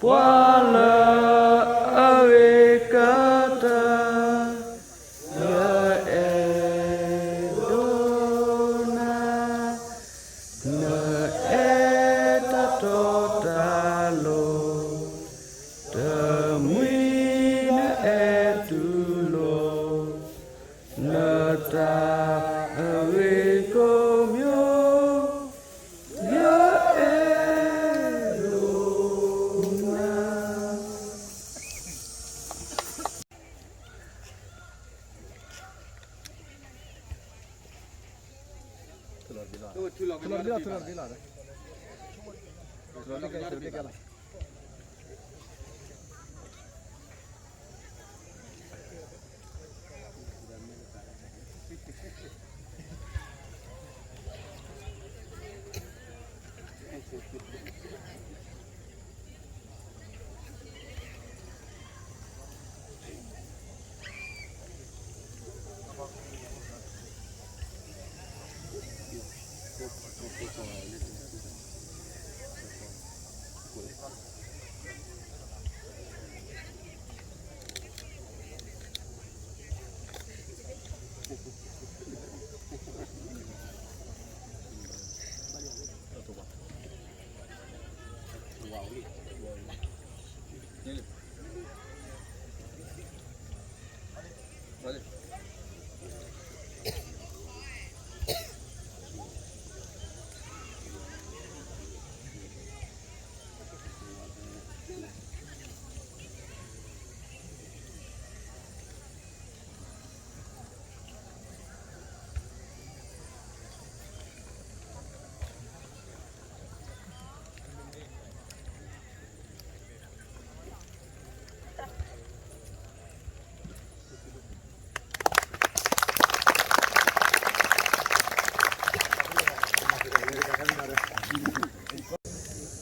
ပှၤလၢအဂ့ၤကတၢၢ်, ယအဲၣ်ဒိးနၤ, နအဲၣ်တၢ်တီတၢ်လိၤ, တမှံၤနအဲၣ်တူၢ်လိာ်, နတၢ်အဂ့ၤကိးမံၤ, ယအဲၣ်ဒိးနၤ. ပ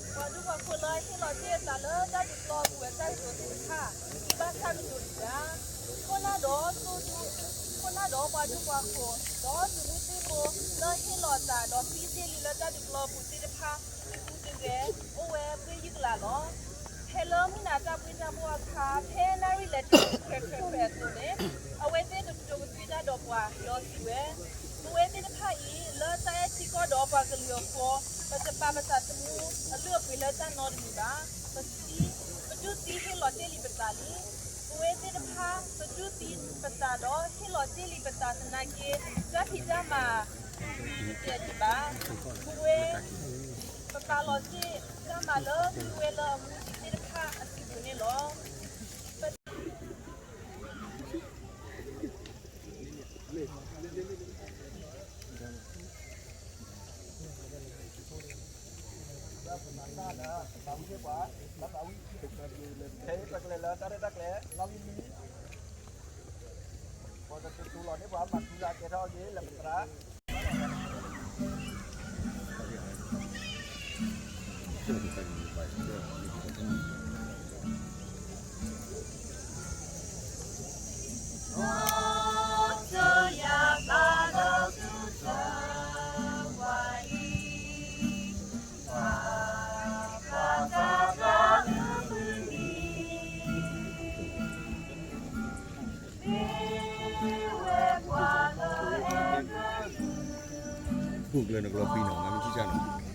ှၤဒူပှၤဖိလၢဟ့ၣ်လီၤတ့ၢ်အသးလၢတၢ်ဒုးပျီပူၤဝဲတၢ်ကတိၤသ့ၣ်တဖၣ် ဒ်ဘၣ်ဆၣ်ကတိၤတဂၤ, ခိၣ်နၢ်ဒီးသိၣ်ဒူ, ခိၣ်နၢ်ဒီးပှၤဒူပှၤဖိ, ဒီးသုးမုၢ်သံၣ်ဘိ လၢဟ့ၣ်လီၤသးဒီးသံသ့ၣ်လံလၢတၢ်ဒုးပျီပူၤသ့ၣ်တဖၣ် တဂၤ အိၣ်ဝဲပှဲၤယုၢ်ကလာ်လီၤ. ဖဲလၢမုၢ်နၤတၢ်ဘှ့ၣ်တၢ်ဘှီၣ်အခါ ဖဲနၣ်ရံၣ်လဲၤတုၤခွဲးခွဲးခွဲးအသိးန့ၣ် အဝဲသ့ၣ်ကတိၤကသွံတၢ်ဒီးပှၤဒီးစံးဝဲ, ပဝဲသ့ၣ်တဖၣ်အံၤ လၢတၢ်အဲၣ်ထံကီၢ်ဒီးပှၤကလုာ်အဃိ ပတပာ်ပသးသမူအလုၢ်အပှ့ၤလၢတၢ်နီတမံၤဘၣ်. ပဒူၣ်သံ ပဒူၣ်သံဟ့ၣ်လီၤတ့ၢ်လံပသးလံ. ပဝဲသ့ၣ်တဖၣ် ပဒူၣ်သံပသးဒီးဟ့ၣ်လီၤတ့ၢ်လံပသးသနာ်က့ တၢ်ဖံးတၢ်မၤ တတဲာ်ဒံးဘၣ်. ပဝဲ ပပာ်လီၤစ့ၢ်တၢ်မၤလၢသုဝဲလၢအမူဒံးသ့ၣ်တဖၣ်အစုပူၤန့ၣ်လီၤ. ပူၤကျဲနကလီၤပံနီၤ မ့မ့ၢ်ကံၢ်ကၢ်နီၤ.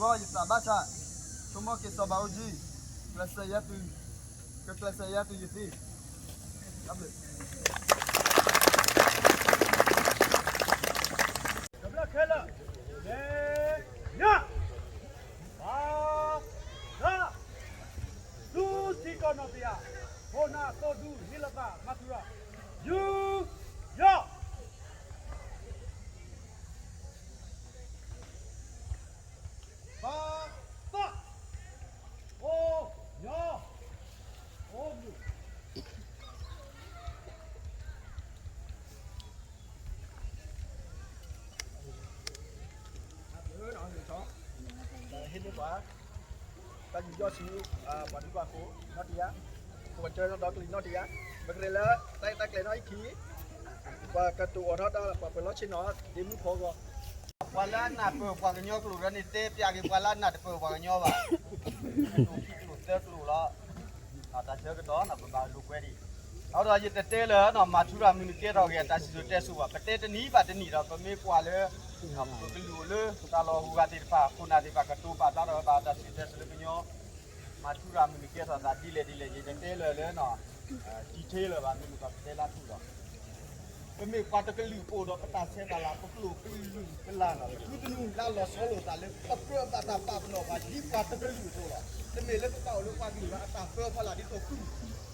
ဘီယသးဘၣ်ဆၣ်, ဆိကမိၣ်က့ၤစီၤဘးအူကၠံ, ကျဲးစၢးယဲၢ်တုၤ, ကကျဲးစၢးယဲၢ်တုၤယသ့, တၢ်ဘျုး. ကဘျၢခဲလၢာ်, နဲ, ညၣ်, ဘါ, ဂါ, ဒူစံၣ်ကီးနီၣ်တယၢ်, ခိၣ်နၢ်သိဒူဟ့ၣ်လီၤသး မၤထူရၤ, ယူ, ယီၢ် ဘါ, သၣ်, အိ, ညီ, အိမုၢ်. ဟ့ၣ်န့ၢ်ပှၤ တၢ်ယူးယီၣ်ဆူ ပှၤဒူပှၤယိၤ နီၢ်တယၢ်, ပှၤကၢနီၣ်ဒီကလုာ်နီၢ်တယၢ်, ပကရဲၣ်လၢ တၢ်တၢ်ကျဲၤနီၢ်အံၤခံ ပှၤကတိၤအိးထီၣ်တၢ် ပှၤပၢၤလီၢ်ဆ့ၣ်နီၤ ဒ့မုၣ်ဖီဂီၤ, ပှၤလၢအနၢ်ပၢၢ်ပှၤကညီကျိာ်ဒီးန့ၣ် တဲပျးက့ၤပှၤလၢအနၢ်တပၢၢ်ပှၤကညီဘၣ်, ကျိာ်ခံကျိာ်သၢကျိာ်လီၤ. တၢ်ဆၢကတီၢ် ပဘၣ်လိာ်ကွဲဒံး, အဃိဒီးယတတဲလၢ မၤထူရၤမုၢ်နကဲထီၣ်ဂ့ၤ အတၢ်စံၣ်စိၤတဲစိၤဘၣ်, ပတဲတနံၤဘၣ်တနံၤဒီး ပမ့ၢ်ကွၢ်လၢ ပကလုာ်အိၣ်လၢ တၢ်လီၢ်ဟူးဂဲၤသ့ၣ်တဖၣ် ခိၣ်နၢ်သ့ၣ်တဖၣ် ကတိၤပာ်ဖျါထီၣ်ဝဲဘၣ် တၢ်စံၣ်စိၤတဲစိၤလၢကညီ မၤထူရၤမုၢ်နကဲထီၣ်သးဒ်လဲၣ်ဒ်လဲၣ် ယတတဲလၢလၢ detail လၢၤဘၣ် မ့မ့ၢ်ပတဲလၢထူဒီး ပမ့ၢ်ပှၤတကလုာ်အိၣ်ဒီးပတၢ်ဆဲးတၢ်လၤ ပကျိာ်ကလုာ်ကလၤနီၤ ပသုတနူၤလၢလီၤဆီလိာ်သးလၢ ပကြၢးဘၣ်တၢ်ပာ်ပနီၣ်ပှၤဒ်ပှၤတကလုာ်အသိးလီၤ. တမ့ၢ်လၢပဘၣ်အိၣ်လၢပှၤကလုာ်လၢအတၢ်ပၢဖီလာ်ဒ်သိးကုၢ်,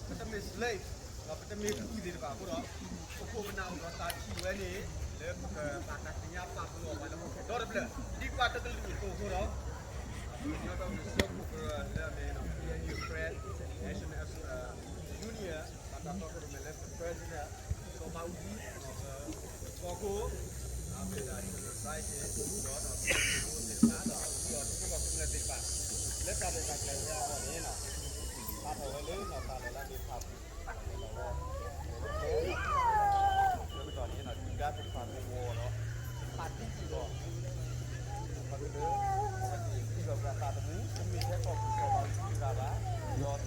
ပတမ့ၢ် slave ဒီးပတမ့ၢ်ကုၢ်သ့ၣ်တဖၣ်အဃိဒီး ပခိၣ်ပနၢ်အိၣ်ဒီးတၢ်ထံၣ်ဝဲန့ၣ် လၢပကဘၣ်တၢ်သ့ၣ်ညါပာ်ပနီၣ်ပှၤလၢဟီၣ်ခိၣ်ဒီတဖျၢၣ် ဒ်ပှၤတကလုာ်အသိးအဃိဒီး ပကညီဒီကလုာ်စၢဖှိၣ်ကရၢလၢအမ့ၢ် K N U Karen National Union ဘၣ်တၢ်တီခိၣ်ရိၣ်မဲလၢ President စီၤဘးအူကၠံ ကီၢ်ခိၣ် အမ့ၢ်ဒၣ် General Secretary ဒီး ဒီးတကီၢ်ခိၣ်ကမျၢၢ်သ့ၣ်တဖၣ် လၢတၢ်ရဲၣ်တၢ်ကျဲၤဝဲအဂီၢ်န့ၣ် ပာ်ထီၣ်ဝဲလၢတၢ်လီၢ်လၢအမ့ၢ်ဖးဖှူ ဆၢကတီၢ်န့ၣ် ဒုၣ်ဒါသ့ၣ်တဖၣ်မ့ၢ်ဝီဒီး ဖးတံၢ်စ့ၢ်ကီး ခီဖျိလၢ အဝဲသ့ၣ်ဟ့ၣ်လီၤကွံာ်အသးသမူ တမ့ၢ်ထဲကီၢ်ပူၤကီၢ်ဘးအူကၠံတဂၤဘၣ် ဒီး